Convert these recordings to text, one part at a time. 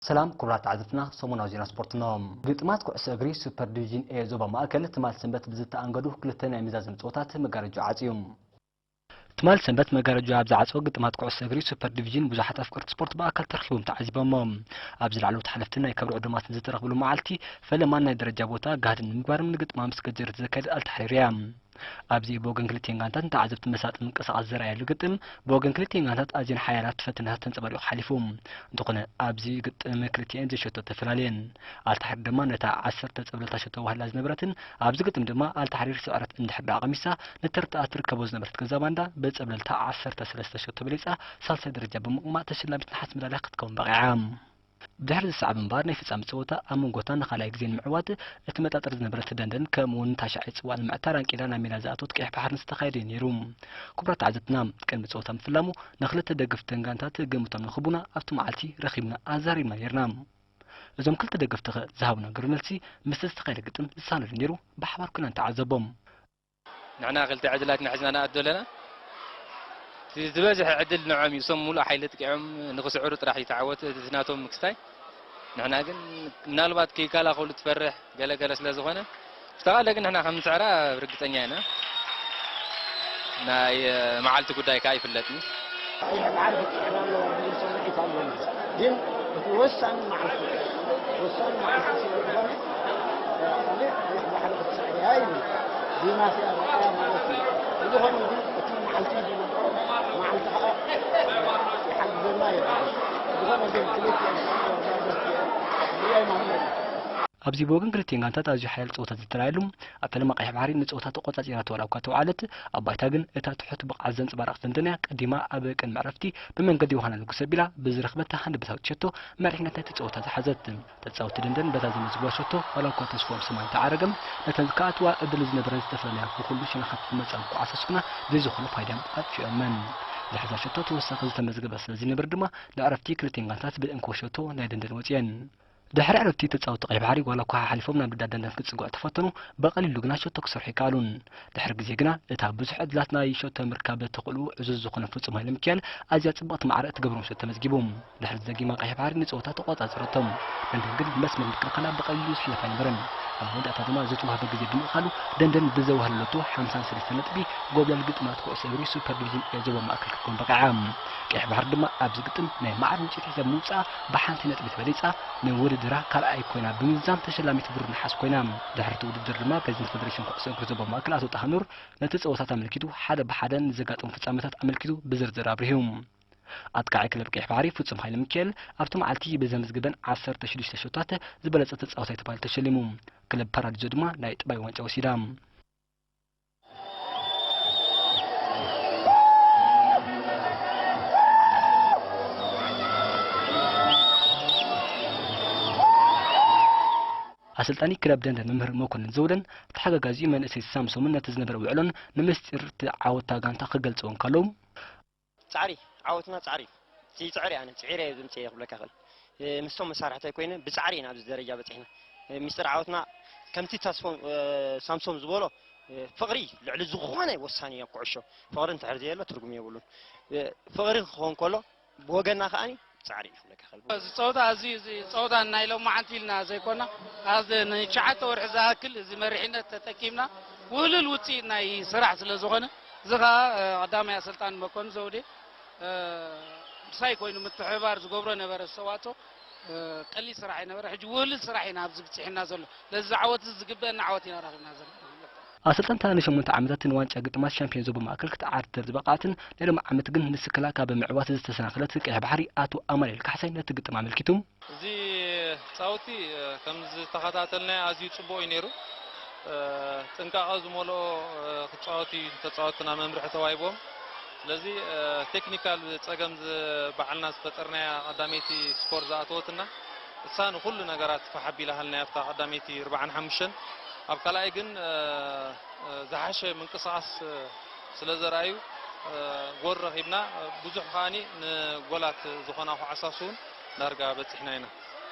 ሰላም ክቡራት ተዓዘብትና፣ ሰሙናዊ ዜና ስፖርት እንሆ። ግጥማት ኩዕሶ እግሪ ሱፐር ዲቪዥን ኤ ዞባ ማእከል ትማል ሰንበት ብዝተኣንገዱ ክልተ ናይ መዛዘሚ ጸወታት መጋረጃ ዓጽዩ። ትማል ሰንበት መጋረጃ ኣብ ዝዓጸወ ግጥማት ኩዕሶ እግሪ ሱፐር ዲቪዥን ብዙሓት ኣፍቀርቲ ስፖርት ብኣካል ተረኺቦም ተዓዚቦሞ። ኣብዚ ላዕለዎት ሓለፍትን ናይ ክብሪ ዕዱማትን ዝተረኽብሉ መዓልቲ ፈለማን ናይ ደረጃ ቦታ ጋህዲ ንምግባርም ንግጥማ ምስ ገጀረት ዘካየደት ኣልታሕሪር እያ። ኣብዚ ብወገን ክልቲኤን ጋንታት ንተዓዘብቲ መሳጢ ምንቅስቓስ ዝረኣየሉ ግጥም፣ ብወገን ክልቲኤን ጋንታት ኣዝየን ሓያላት ፈተነታት ተንጸባሪቑ ሓሊፉ። እንተኾነ፣ ኣብዚ ግጥም ክልቲኤን ዘይሸቶ ተፈላለየን። ኣልታሕሪር ድማ ነታ ዓሰርተ ጸብለልታ ሸቶ ዋህላ ዝነበረትን ኣብዚ ግጥም ድማ ኣልታሕሪር ስዕረት እንድሕር ደኣ ቀሚሳ፣ ነተርትኣ ትርከቦ ዝነበረት ገዛ ባንዳ ብጸብለልታ ዓሰርተ ሰለስተ ሸቶ በሊጻ ሳልሳይ ደረጃ ብምቕማጥ ተሸላሚት ነሓስ መዳልያ ክትከውን በቒዓ። ብድሕሪ ዝሰዕብ እምበኣር ናይ ፍጻመ ጸወታ ኣብ መንጎታ ንኻልኣይ ግዜ ንምዕዋት እትመጣጠር ዝነበረት ደንደን ከምኡ እውን ታሽዓይ ጽዋእ ንምዕታር ኣንቂዳ ናብ ሜዳ ዝኣተወት ቀይሕ ባሕሪ ዝተኻየደ እዩ ነይሩ። ክቡራት ተዓዘብትና፣ ቅድሚ ጸወታ ምፍላሙ ንኽልተ ደገፍተን ጋንታት ግምቶም ንኽቡና ኣብቲ መዓልቲ ረኺብና ኣዛሪብና ነይርና። እዞም ክልተ ደገፍቲ ኸ ዝሃቡና ግብረ መልሲ ምስቲ ዝተኻየደ ግጥም ዝሳነዱ ነይሩ፣ ብሓባር ኩና ንተዓዘቦም። ንሕና ክልተ ዕድላት ንሕዝና ንኣቱ ዘለና። እቲ ዝበዝሐ ዕድል ንዖም እዩ። እሶም ሙሉእ ሓይሊ ኣጥቂዖም ንኽስዕሩ ጥራሕ እዩ ተዓወቱ። እቲ ናቶም ምክስታይ። ንሕና ግን ምናልባት ከይከላኸሉ ትፈርሕ ገለ ገለ ስለ ዝኾነ፣ ብተቓለ ግን ንሕና ከም ንስዕራ ርግጸኛ ኢና። ናይ መዓልቲ ጉዳይ ከኣ ይፍለጥ እዩ። ቀይሕ ባሕሪ ክትስዕር ኣለዋ ዝብል ስምዒት ኣለኒ። ግን እቲ ወሳኒ መዓልቲ፣ ወሳኒ መዓልቲ ስለ ዝኾነ፣ ኣነ ቀይሕ ባሕሪ ክትስዕር እያ ይብል። ዲማስ እያ በቃ ማለት እዩ። ብዝኾነ ግን እቲ መዓልቲ ዝግብኦ መዓልቲ ከዓ ይሓግዘና ይብል። ብዝኾነ ግን ክልቲኤን ሪኦ ማለት እዩ። ኣብዚ ብወገን ክልቲኤን ጋንታት ኣዝዩ ሓያል ጸወታ ዝተራእየሉ፣ ኣብ ፈለማ ቀይሕ ባሕሪ ንጸወታ ተቖጻጺራቶ ዋላ እኳ ተወዓለት፣ ኣብ ባይታ ግን እታ ትሑት ብቕዓት ዘንጸባረቐት ደንደን እያ ቀዲማ ኣብ ቅድሚ ዕረፍቲ ብመንገዲ ዮሃና ንጉስ ኣቢላ ብዝረኽበታ ሃንደበታዊት ሸቶ መሪሕነት ናይቲ ጸወታ ዝሓዘት። ተጻወትቲ ደንደን በታ ዘመዝግባ ሸቶ ዋላ እኳ ተስፍኦም ስማ እንተዓረገም፣ ነተን ዝከኣትዋ ዕድል ዝነበረን ዝተፈላለያ ብኹሉ ሸነኻት ዝመጻ እንኳ ኣሰሱና ዘይዝኾነ ፋይዳ ኣጥፊኦመን። ድሕሪ እዛ ሸቶ ተወሳኺ ዝተመዝገበ ስለ ዘይነበር ድማ ንዕረፍቲ ክልቲኤን ጋንታት ብእንኮ ሸቶ ናይ ደንደን ወጺኤን። ድሕሪ ዕረፍቲ ተጻወትቲ ቀይሕ ባሕሪ ዋላ እኳ ሓሓሊፎም ናብ ልዳት ደንደን ክጽግዑ ተፈተኑ፣ ብቐሊሉ ግና ሸቶ ክሰርሑ ኣይከኣሉን። ድሕሪ ግዜ ግና እታ ብዙሕ ዕድላት ናይ ሸቶ ምርካብ ተኽእልኡ ዕዙዝ ዝኾነ ፍጹም ሃይለሚካኤል ኣዝያ ጽብቕቲ ማዕረ እትገብሮም ሸቶ ተመዝጊቡ። ድሕሪ ደጊማ ቀይሕ ባሕሪ ንጸወታ ተቖጻጸረቶም። ደንደን ግን መስመር ምክልኻላ ብቐሊሉ ዝሕለፍ ኣይነበረን። ኣብ መወዳእታ ድማ ዝተዋህበ ግዜ ብምእኻሉ ደንደን ብዘዋህለለቶ ሓምሳን ሰለስተን ነጥቢ ጎብለል ግጥማት ኩዕሶ እግሪ ሱፐር ዲቪዥን ኤ ዞባ ማእከል ክትከውን በቒዓ። ቀይሕ ባሕሪ ድማ ኣብዚ ግጥም ናይ ማዕረ ውጽኢት ሒዛ ብምውጻኣ ብሓንቲ ነጥቢ ተበሊጻ፣ ንውድድራ ካልኣይ ኮይና ብምዝዛም ተሸላሚት ብሩር ነሓስ ኮይና። ድሕሪ እቲ ውድድር ድማ ፕሬዚደንት ፌደሬሽን ኩዕሶ እግሪ ዞባ ማእከል ኣቶ ጣህኑር ነቲ ጸወታት ኣመልኪቱ ሓደ ብሓደ ንዘጋጠሙ ፍጻመታት ኣመልኪቱ ብዝርዝር ኣብሪሁ። ኣጥቃዒ ክለብ ቀይሕ ባሕሪ ፍጹም ሃይለ ሚካኤል ኣብቲ መዓልቲ ብዘመዝግበን ዓሰርተ ሽዱሽተ ሸቶታት ዝበለጸ ተጻዋታይ ተባሂሉ ተሸሊሙ። ክለብ ፓራዲዞ ድማ ናይ ጥባይ ዋንጫ ወሲዳ። ኣሰልጣኒ ክለብ ደንደን መምህር መኮንን ዘውደን ተሓጋጋዚኡ መንእሰይ ሳምሶምን ነቲ ዝነበረ ውዕሎን ንምስጢር እቲ ዓወታ ጋንታ ክገልጽዎ እንከለዉ፣ ጻዕሪ፣ ዓወትና ጻዕሪ እዩ። እቲ ጻዕሪ ኣነ ጽዒረ እየ ዘምጽኤ ክብለካ እኽእል። እ፣ ምስቶም መሳርሕተይ ኮይነ ብጻዕሪ ኢና ኣብዚ ደረጃ በጺሕና። እ፣ ሚስጥር ዓወትና ከምቲ ታስፎ-፣ እ፣ ሳምሶም ዝበሎ፣ እ፣ ፍቕሪ ልዕሊ ዝኾነ ወሳኒ እዩ ኣብ ኩዕሾ። ፍቕሪ እንድሕር ዘየሎ ትርጉም የብሉን። እ፣ ፍቕሪ ክኸውን ከሎ ብወገንና ከኣ ጻዕሪ እዩ ክብለካ እኽእል። እዚ ጸወታ፣ እዚ፣ እዚ ጸወታ ናይ ሎማዓንቲ ኢልና ዘይኮና፣ ኣብዚ ንትሽዓተ ወርሒ ዝኣክል እዚ መሪሕነት ተጠቂምና ውህሉል ውጽኢት ናይ ስራሕ ስለ ዝኾነ፣ እዚ ኸኣ፣ እ፣ ቀዳማይ ኣሰልጣኒ መኮንን ዘውዴ፣ እ፣ ምሳይ ኮይኑ ምትሕብባር ዝገብሮ ነበረ ኣስተዋጽኦ፣ እ፣ ቀሊል ስራሕ ኣይነበረ። ሕጂ ውህሉል ስራሕ ኢና ኣብዚ ብጺሕና ዘሎ። ለዚ ዓወት እዚ ዝግበአና ዓወት ኢና ረኺብና ዘለና። ኣሰልጠንታ ንሸሞንተ ዓመታት ንዋንጫ ግጥማት ሻምፒዮን ዞባ ማእከል ክትዓርድር ዝበቕዓትን ናይ ሎሚ ዓመት ግን ንስክላ ካብ ምዕዋት ዝተሰናኸለት ቀይሕ ባሕሪ ኣቶ ኣማኑኤል ካሕሳይ ነቲ ግጥም ኣመልኪቱ። እዚ ጻውቲ፣ እ፣ ከም ዝተኸታተልናዮ ኣዝዩ ጽቡቕ እዩ ነይሩ። እ፣ ጥንቃቐ ዝመልኦ፣ እ፣ ክጻወት እዩ ተጻወትና መምርሒ ተዋሂቦም። ስለዚ፣ እ፣ ቴክኒካል ጸገም ዝ-፣ ባዕልና ዝፈጠርናያ ቀዳመይቲ ስኮር ዝኣተወትና እሳ ንኹሉ ነገራት ፋሕ ኣቢላ ሃልናያ ኣብታ ቀዳመይቲ ኣርብዓን ሓሙሽተን። ኣብ ካልኣይ ግን፣ እ፣ እ፣ ዝሓሸ ምንቅስቓስ፣ እ፣ ስለ ዘርኣዩ፣ እ፣ ጎል ረኺብና። እ፣ ብዙሕ ከኣኒ ንጎላት ዝኾና ኳዕሳስ እውን ዳርጋ በጺሕና ኢና።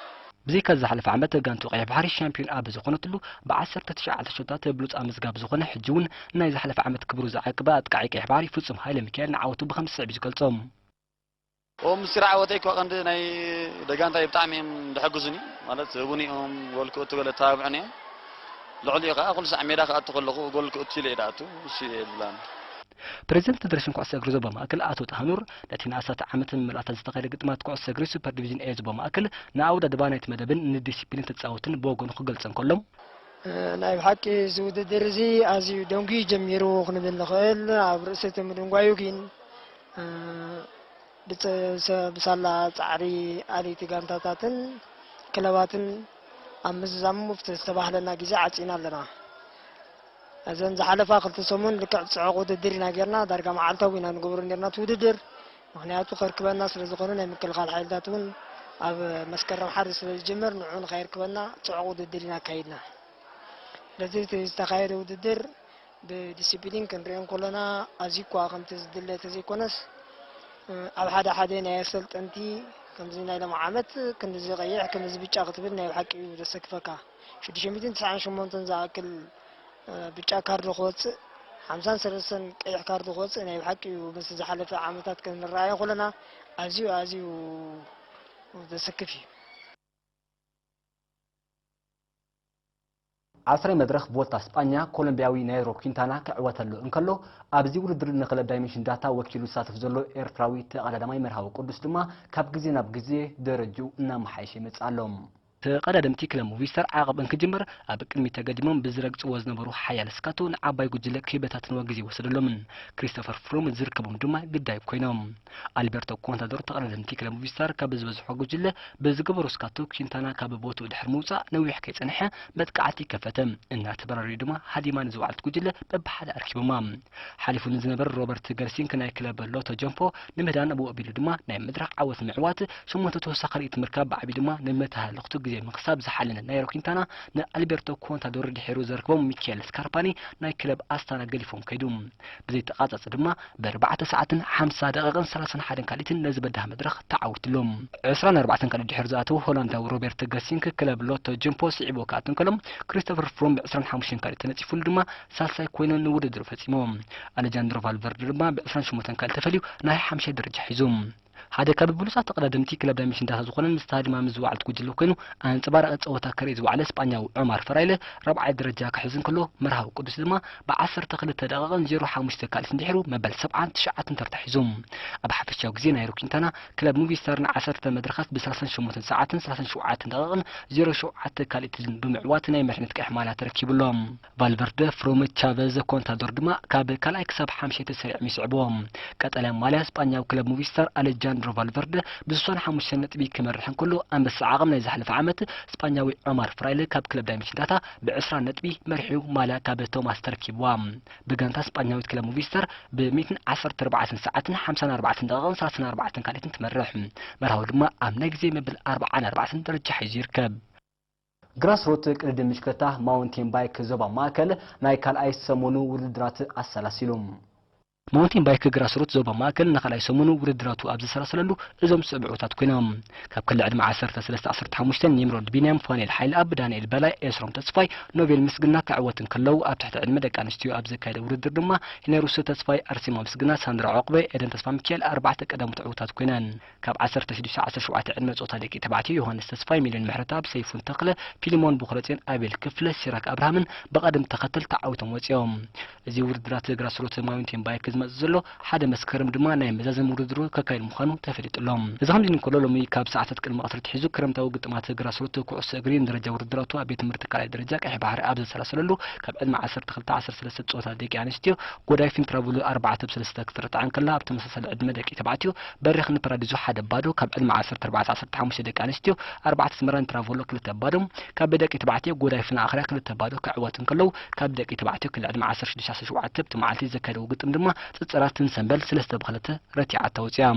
ብዘይካ ዝሓለፈ ዓመት ጋንቱ ቀይሕ ባሕሪ ሻምፒዮን ኣብ ዝኾነትሉ ብዓሰርተ ትሽዓተ ሸቶታት ብሉጽ ኣመዝጋቢ ዝኾነ ሕጂ እውን ናይ ዝሓለፈ ዓመት ክብሩ ዝዓቀበ ኣጥቃዒ ቀይሕ ባሕሪ ፍጹም ሃይለ ሚካኤል ንዓወቱ ብኸምዚ ስዕብ እዩ ዝገልጾ። ኦም ምስጢር ዓወተይ እኳ ቀንዲ ናይ ደጋንታይ ብጣዕሚ እዮም ዝሕግዙኒ። ማለት እውን እዮም ጎል ክእቱ ገለ ተባብዑኒ እዮም። ልዕሊኡ ከዓ ኩሉ ሳዕ ሜዳ ክኣቱ ከለኹ ጎል ክእቱ ኢለ እየ ዝኣቱ። እሱ እየ ዝብላኒ። ፕሬዚደንት ፌደሬሽን ኩዕሶ እግሪ ዞባ ማእከል ኣቶ ጣህኑር፣ ነቲ ንኣስታት ዓመት ንምምላእታ ዝተኻየደ ግጥማት ኩዕሶ እግሪ ሱፐር ዲቪዥን ኤ ዞባ ማእከል ንኣወዳድባ ናይቲ መደብን ንዲሲፕሊን ተጻወትን ብወገኑ ክገልጾ እንከሎ፣ ናይ ብሓቂ እዚ ውድድር እዚ ኣዝዩ ደንጉዩ ጀሚሩ ክንብል ንኽእል። ኣብ ርእሲ እቲ ምድንጓዩ ግን፣ እ፣ ብጸ-፣ ሰ-፣ ብሳላ ጻዕሪ ኣልይቲ ጋንታታትን ክለባትን ኣብ ምዝዛሙ ኣብቲ ዝተባህለና ግዜ ዓጺና ኣለና። እዘን ዝሓለፋ ክልተ ሰሙን ልክዕ ጽዑቕ ውድድር ኢና ጌርና። ዳርጋ መዓልታዊ ኢና ንገብሮ ኔርና እቲ ውድድር። ምኽንያቱ ከርክበና ስለ ዝኾነ ናይ ምክልኻል ሓይልታት እውን ኣብ መስከረም ሓደ ስለ ዝጅምር ንዕኡ ንኸየርክበና ጽዑቕ ውድድር ኢና ኣካይድና። ስለዚ እቲ ዝተኻየደ ውድድር ብዲሲፕሊን ክንሪኦ እንከሎና ኣዝዩ እኳ ከምቲ ዝድለ ተዘይኮነስ፣ እ፣ ኣብ ሓደ ሓደ ናይ ኣሰልጠንቲ ከምዚ ናይ ሎም ዓመት ክንድዚ ቀይሕ ክንድዚ ብጫ ክትብል ናይ ብሓቂ እዩ ዘሰክፈካ። ሽዱሽተ ሚእትን ትስዓን ሸሞንተን ዝኣክል፣ እ፣ ብጫ ካርድ ክወጽእ፣ ሓምሳን ሰለስተን ቀይሕ ካርድ ክወጽእ ናይ ብሓቂ እዩ። ምስ ዝሓለፈ ዓመታት ክንረኣዮ ከለና ኣዝዩ ኣዝዩ ዘሰክፍ እዩ። ዓስራይ መድረኽ ቮልታ ስጳኛ ኮሎምቢያዊ ናይሮ ኲንታና ክዕወተሉ እንከሎ፣ ኣብዚ ውድድር ንክለብ ዳይሜንሽን ዳታ ወኪሉ ዝሳተፍ ዘሎ ኤርትራዊ ተቐዳዳማይ መርሃዊ ቅዱስ ድማ ካብ ግዜ ናብ ግዜ ደረጅኡ እናመሓየሸ ይመጽእ ኣሎ። ተቐዳደምቲ ክለብ ሙቪስታር ዓቐብ እንክጅምር ኣብ ቅድሚት ተገዲሞም ብዝረግጽዎ ዝነበሩ ሓያል ስካቶ ንዓባይ ጉጅለ ከይበታትንዎ ግዜ ወሰደሎምን። ክሪስቶፈር ፍሮም ዝርከቦም ድማ ግዳይ ኮይኖም። ኣልቤርቶ ኮንታዶር ተቐዳደምቲ ክለብ ሙቪስታር ካብ ዝበዝሖ ጉጅለ ብዝገበሮ ስካቶ ኪንታና ካብ ቦትኡ ድሕሪ ምውጻእ ነዊሕ ከይጸንሐ መጥቃዕቲ ከፈተ። እናተበራረዩ ድማ ሃዲማ ንዝወዓለት ጉጅለ በብሓደ ኣርኪቦማ። ሓሊፉ ንዝነበረ ሮበርት ገርሲንክ ናይ ክለብ ሎቶ ጀምፖ ንምህዳን ብኡ ኣቢሉ ድማ ናይ መድረኽ ዓወት ምዕዋት ሸሞንተ ተወሳኺ ርእይት ምርካብ ብዓቢ ድማ ንመተሃለኽቱ ግዜ ምኽሳብ ዝሓለነ ናይሮ ኪንታና ንኣልቤርቶ ኮንታዶር ድሒሩ ዘርክቦም ሚካኤል ስካርፓኒ ናይ ክለብ ኣስታና ገሊፎም ከይዱ። ብዘይተቓጸጸ ድማ ብኣርባዕተ ሰዓትን ሓምሳ ደቂቕን ሰላሳን ሓደን ካልኢትን ነዚ በዳህ መድረኽ ተዓዊትሎም። ዕስራን ኣርባዕተን ካልኢት ድሕሪ ዝኣተው ሆላንዳዊ ሮቤርት ገሲንክ ክለብ ሎቶ ጀምፖ ስዒቡ ክኣቱ እንከሎ፣ ክሪስቶፈር ፍሮም ብዕስራን ሓሙሽተን ካልኢት ተነጺፉሉ ድማ ሳልሳይ ኮይኑ ንውድድር ፈጺሙ። ኣሌጃንድሮ ቫልቨርደ ድማ ብዕስራን ሸሞንተን ካልኢት ተፈልዩ ናይ ሓምሻይ ደረጃ ሒዙ። ሓደ ካብ ብሉጻት ተቐዳደምቲ ክለብ ዳይመንሽን ዳታ ዝኾነን ምስታ ድማ ምስ ዝወዓለት ጉጅለ ኮይኑ ኣንጸባራቒ ጸወታ ከርኢ ዝወዓለ ስጳኛዊ ዑማር ፈራይለ ራብዓይ ደረጃ ክሕዝ እንከሎ፣ መርሃዊ ቅዱስ ድማ ብዓሰርተ ክልተ ደቂቕን ዜሮ ሓሙሽተ ካልኢትን ድሒሩ መበል ሰብዓን ትሽዓትን ተርታ ሒዙ። ኣብ ሓፈሻዊ ግዜ ናይሮ ኪንታና ክለብ ሙቪስታር ንዓሰርተ መድረኻት ብሰላሳን ሸሞንተን ሰዓትን ሰላሳን ሸውዓተን ደቂቕን ዜሮ ሸውዓተ ካልኢትን ብምዕዋት ናይ መሪሕነት ቀይሕ ማልያ ተረኪቡ ኣሎ። ቫልቨርደ፣ ፍሮም፣ ቻቨዝ፣ ኮንታዶር ድማ ካብ ካልኣይ ክሳብ ሓምሻይ ተሰሪዖም ይስዕብዎም። ቀጠልያ ማልያ ስጳኛዊ ክለብ ሙቪስታር ኣሌጃንድሮ ቫልቨርደ ብስሳን ሓሙሽተን ነጥቢ ክመርሕ እንከሎ፣ ኣንበሳ ዓቐብ ናይ ዝሓለፈ ዓመት ስጳኛዊ ዖማር ፍራይለ ካብ ክለብ ዳይመንሽን ዳታ ብዕስራ ነጥቢ መሪሑ ማልያ ካብ ቶማስ ተረኪብዋ። ብጋንታ ስጳኛዊት ክለብ ሙቪስታር ብሚእትን ዓሰርተ ኣርባዕተን ሰዓትን ሓምሳን ኣርባዕተን ደቂቕን ሰላሳን ኣርባዕተን ካልኢትን ትመርሕ። መርሃዊ ድማ ኣብ ናይ ግዜ መበል ኣርባዓን ኣርባዕተን ደረጃ ሒዙ ይርከብ። ግራስሩት ቅድድም ምሽከታ ማውንቴን ባይክ ዞባ ማእከል ናይ ካልኣይ ሰሙኑ ውድድራት ኣሰላሲሉ። ማውንቴን ባይክ ግራስሩት ዞባ ማእከል ንኻልኣይ ሰሙኑ ውድድራቱ ኣብ ዘሰላሰለሉ እዞም ስዕብዑታት ኮይኖም። ካብ ክሊ ዕድመ ዓሰርተ ሰለስተ ዓሰርተ ሓሙሽተ ኒምሮድ ቢንያም፣ ፋኔል ሓይልኣብ፣ ዳንኤል በላይ፣ ኤስሮም ተስፋይ፣ ኖቤል ምስግና ክዕወት እንከለዉ፣ ኣብ ትሕቲ ዕድመ ደቂ ኣንስትዮ ኣብ ዘካየደ ውድድር ድማ ሄነሩስ ተስፋይ፣ ኣርሴማ ምስግና፣ ሳንድራ ዑቕበ፣ ኤደን ተስፋሚካኤል ኣርባዕተ ቀዳሞት ዕዉታት ኮይነን። ካብ ዓሰርተ ሽዱሽተ ዓሰርተ ሸውዓተ ዕድመ ጾታ ደቂ ተባዕትዮ ዮሃንስ ተስፋይ፣ ሚልዮን ምሕረተኣብ፣ ሰይፉን ተኽለ፣ ፊሊሞን ብኹረጽዮን፣ ኣቤል ክፍለ፣ ሲራክ ኣብርሃምን ብቐደም ተኸተል ተዓዊቶም ወጺኦም። እዚ ውድድራት ግራስሩት ማውንቴን ባይክ ዝመጽእ ዘሎ ሓደ መስከረም ድማ ናይ መዛዘም ውድድሩ ከካይድ ምዃኑ ተፈሊጡ ኣሎ። እዚ ከምዚ እንከሎ ሎሚ ካብ ሰዓታት ቅድሚ ቀትሪ ኣትሒዙ ክረምታዊ ግጥማት ግራስሩት ኩዕሶ እግሪ ንደረጃ ውድድራቱ ኣብ ቤት ትምህርቲ ካልኣይ ደረጃ ቀይሕ ባሕሪ ኣብ ዘሰላሰለሉ ካብ ዕድመ ዓሰርተ ክልተ ዓሰርተ ሰለስተ ጾታ ደቂ ኣንስትዮ ጎዳይፍን ትራቭሉ ኣርባዕተ ብ ሰለስተ ክትርታዕ እንከላ፣ ኣብ ተመሳሳሊ ዕድመ ደቂ ተባዕትዮ በሪኽን ፓራዲዞ ሓደ ባዶ፣ ካብ ዕድመ ዓሰርተ ኣርባዕተ ዓሰርተ ሓሙሽተ ደቂ ኣንስትዮ ኣርባዕተ ኣስመራን ትራቮሎ ክልተ ባዶ፣ ካብ ደቂ ተባዕትዮ ጎዳይፍን ኣኽርያ ክልተ ባዶ ክዕወት እንከለዉ፣ ካብ ደቂ ተባዕትዮ ክሊ ዕድመ ዓሰርተ ሽዱሽተ ዓሰርተ ሸውዓተ ኣብቲ መዓልቲ ዘካየደዎ ግጥም ድማ ጽጽራትን ሰምበል ሰለስተ ብ ክልተ ረቲዓታ ወጺኣ።